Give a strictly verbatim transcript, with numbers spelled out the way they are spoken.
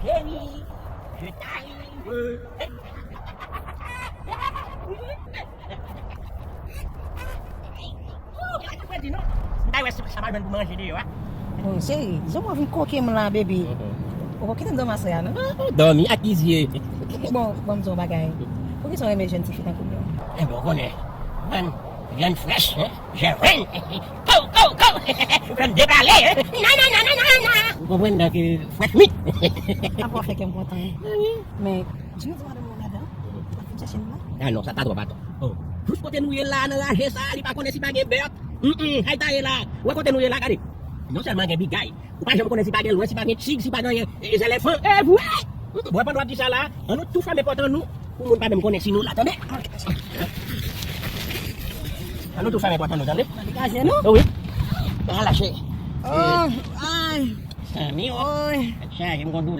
Chérie, je t'aime. M ta wè si sa pa jwenn pou manje deyò a. Bon, cheri, jan w vin koke m la, baby. Ou poko kite m dòmi aswè a, non? Dòmi ak kizye. Bon, bon, m di w yon bagay. Poukisa w renmen jèn tifi tankou m yo? Enben, w konnen, mwen, jèn frèch, hein? Jèn. Kou, kou, kou. Ou fè m depale, hein? Nan, nan, nan. Ou konprann, donk, euh, fresh meat. Apa w fè kè m kontan, hein? Men, di nou di madanm mwen madanm, w ap vin chèche m la? Ah non, sa ta twòp atò. Oh. Jis kote nou ye la, nan raje sa, li pa konnen si pa gen bèt. Mm, mm, hay ta ye la. Ou wè kote nou ye la, gade. Non sèlman gen bigay, ou pa janm konnen si pa gen lwen, si pa gen tig, si pa gen anyen, e, zèlefan. E vre! Mm, bon, pandan w ap di sa la, an nou tou fèmen pòt an nou, pou moun pa menm konnen si nou la, tande? An nou tou fèmen pòt an nou, tande? Degaje nou? Oh, wi. Pa lache. Oh, ay. Sanmi, oh. Oy. Chaje m gon doulè.